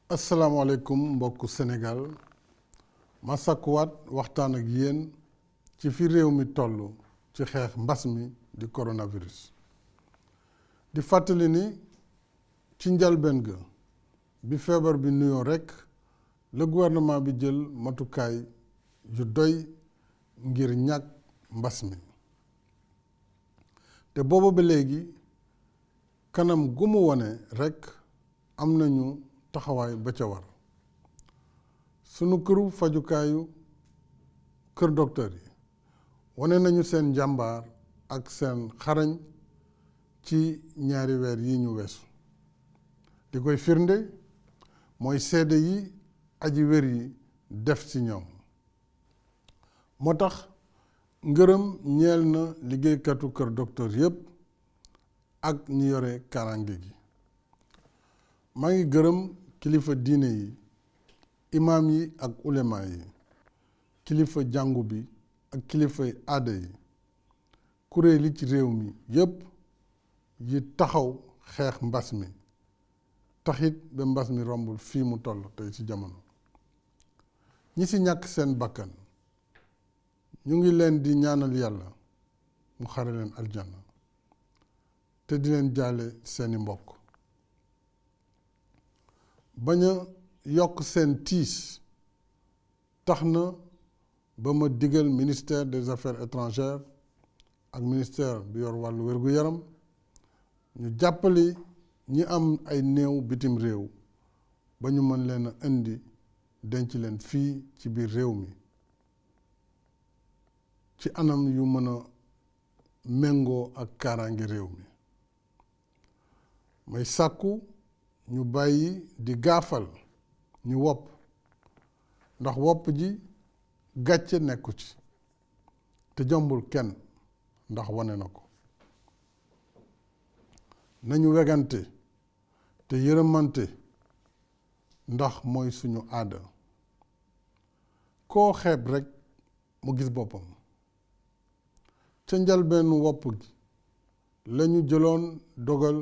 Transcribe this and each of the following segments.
asalaamaaleykum mbokku Sénégal ma sàkkuwaat waxtaan ak yéen ci fi réew mi toll ci xeex mbas mi di coronavirus di fàttali ni ci njalbeen ga bi feebar bi nuyoo rekk le gouvernement bi jël matukaay yu doy ngir ñàkk mbas mi te booba ba léegi kanam gu mu wone rekk am nañu taxawaay ba ca war sunu këru fajukaayu kër docteur yi wane nañu seen njàmbaar ak seen xarañ ci ñaari weer yi ñu weesu li koy firnde mooy seede yi aji wér yi def ci ñoom moo tax ngërëm ñeel na liggéeykatu kër docteur yépp ak ñi yore kaaraange gi maa ngi gërëm kilifa diine yi imaam yi ak ulema yi kilifa jàngu bi ak kilifay aada yi kuréel yi ci réew mi yépp yi taxaw xeex mbas mi taxit ba mbas mi rombul fii mu toll tey ci jamono ñi ci ñàkk seen bakkan ñu ngi leen di ñaanal yàlla mu xare leen aljanna te di leen jaale seeni mbokk bañ a yokk seen tiis tax na ba ma digal ministère des affaires étrangères ak ministère bi yor wàllu wér-gu-yaram ñu jàppali ñi am ay néew bitim réew ba ñu mën leen a indi denc leen fii ci biir réew mi ci anam yu mën a méngoo ak kaaraange réew mi may sàkku ñu bàyyi di gaafal ñu wopp ndax wopp ji gàcce nekku ci te jombul kenn ndax wane na ko nañu wegante te yërëmante ndax mooy suñu aada koo xeeb rekk mu gis boppam ca njalbeenu wopp gi lañu jëloon dogal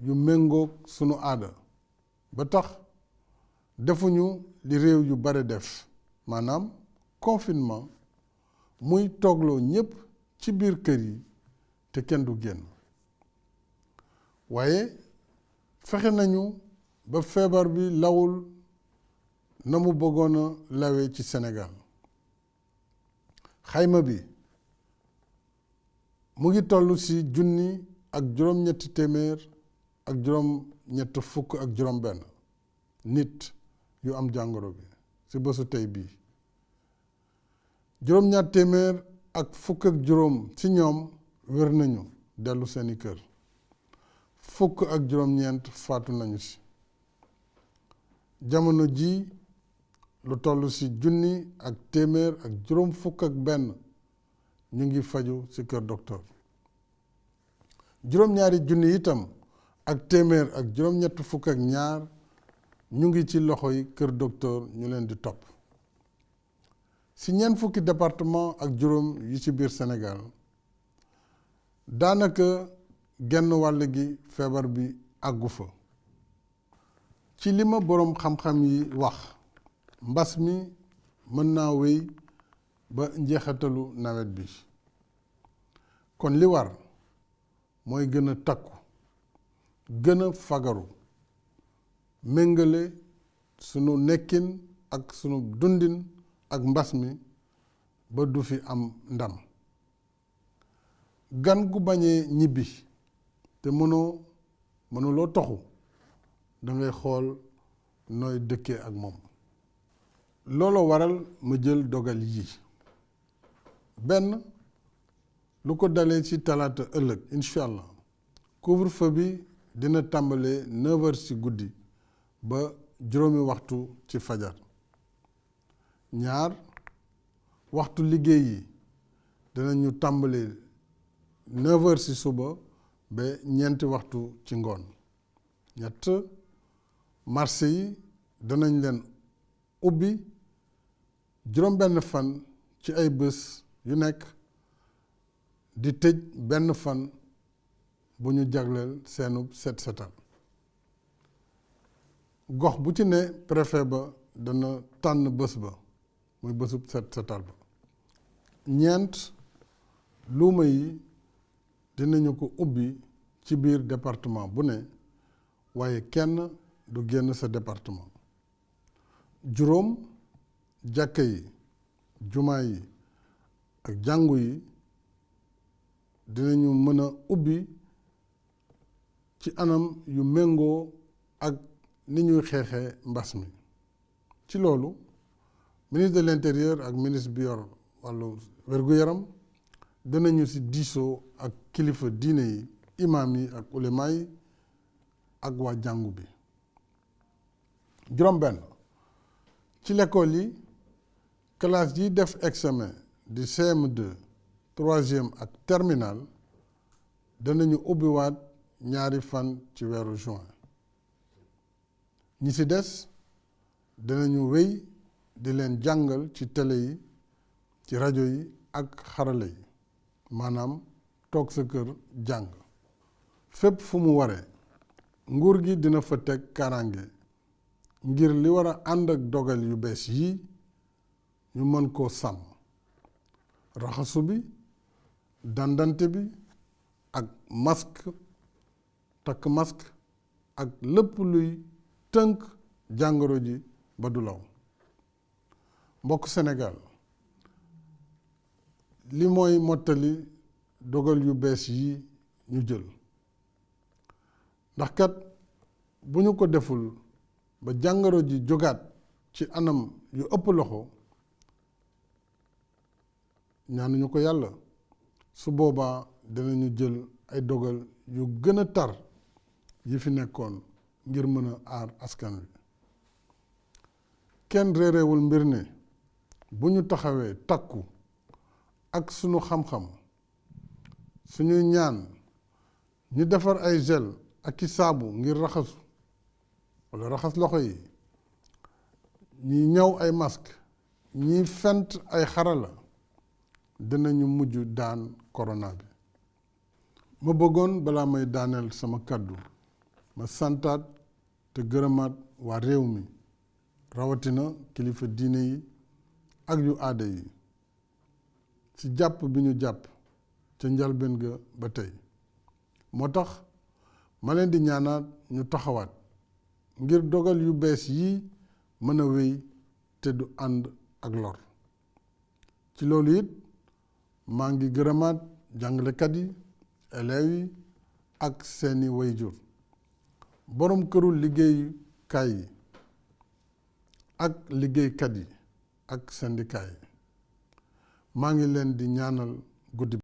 yu méngoog sunu aada ba tax defuñu li réew yu bare def maanaam confinement muy toogloo ñépp ci biir kër yi te kenn du génn waaye fexe nañu ba feebar bi lawul na mu bëggoon a lawe ci Sénégal xayma bi mu ngi toll ci junni ak juróom-ñetti téeméer ak juróom-ñett fukk ak juróom-benn nit yu am jàngoro bi ci bésu tey bii juróom-ñaar téeméer ak fukk ak juróom ci ñoom wér nañu dellu seeni kër fukk ak juróom-ñeent faatu nañu ci jamono ji lu toll ci junni ak téeméer ak juróom fukk ak benn ñu ngi faju ci kër docteur juróom-ñaari junni itam ak téeméer ak juróom-ñett fukk ak ñaar ñu ngi ci loxoy kër docteur ñu leen di topp ci ñeent fukki département ak juróom yi ci biir Sénégal daanaka genn wàll gi feebar bi àggu fa ci li ma boroom xam-xam yi wax mbas mi mën naa wéy ba njeexatalu nawet bi kon li war mooy gën a takku gën a fagaru méngale sunu nekkin ak sunu dundin ak mbas mi ba du fi am ndam gan gu bañee ñibbi te mënuloo toxu dangay xool nooy dëkkee ak moom looloo waral ma jël dogal yi benn lu ko dalee ci talaata ëllëg incha allah couvre-feu bi dina tàmbalee 9h ci guddi ba juróomi waxtu ci fajar ñaar waxtu liggéey yi dinañu tàmbalee 9h ci suba ba ñeenti waxtu ci ngoon ñett marché yi danañ leen ubbi juróom-benn fan ci ay bés yu nekk di tëj benn fan bu ñu jagleel seenub set setal gox bu ci ne préfet ba dana tànn bés ba muy bésub set setal ba. ñeent luuma yi dinañu ko ubbi ci biir département bu ne waaye kenn du génn sa département. juróom jàkka yi jumaa yi ak jàngu yi dinañu mën a ubbi ci anam yu méngoo ak ni ñuy xeexee mbas mi. ci loolu ministre de l'intérieur ak ministre bi yor wàllu wér-gu-yaram dinañu ci diisoo ak kilifa diine yi imaam yi ak ulema yi ak waa jàngu bi. juróom-benn ci l'école yi classe yi def examen di CM2 troisième ak terminal danañu ubbiwaat ñaari fan ci weeru juin. ñi ci des danañu wéy di leen jàngal ci télé yi ci rajo yi ak xarala yi maanaam toog sa kër jàng. fépp fu mu waree nguur gi dina fa teg kaaraange ngir li war a ànd ak dogal yu bees yii ñu mën koo sàmm. raxasu bi dandante bi ak masque takk masque ak lépp luy tënk jàngoro ji ba du law. mbokk Sénégal li mooy mottali dogal yu bees yi ñu jël ndax kat bu ñu ko deful ba jàngoro ji jógaat ci anam yu ëpp loxo ñaanuñu ko yàlla su boobaa dinañu jël ay dogal yu gën a tar yi fi nekkoon ngir mën a aar askan wi. kenn réerewul mbir ne bu ñu taxawee takku ak sunu xam-xam suñuy ñaan ñu defar ay gel ak i saabu ngir raxasu walla raxas loxo yi ñi ñaw ay masque ñi fent ay xarala dinañu mujj daan corona bi. ma bëggoon balaa may daaneel sama kàddu ma santaat te gërëmaat waa réew mi rawatina kilifa diine yi ak yu aada yi ci jàpp bi ñu jàpp ca njalbeen ga ba tey. moo tax ma leen di ñaanaat ñu taxawaat ngir dogal yu bees yii mën a wéy te du ànd ak lor. ci loolu it maa ngi gërëmaat jàngalekat yi élèves yi ak seeni wayjur boroom këru liggéeyukaay yi ak liggéeykat yi ak syndicat yi maa ngi leen di ñaanal guddi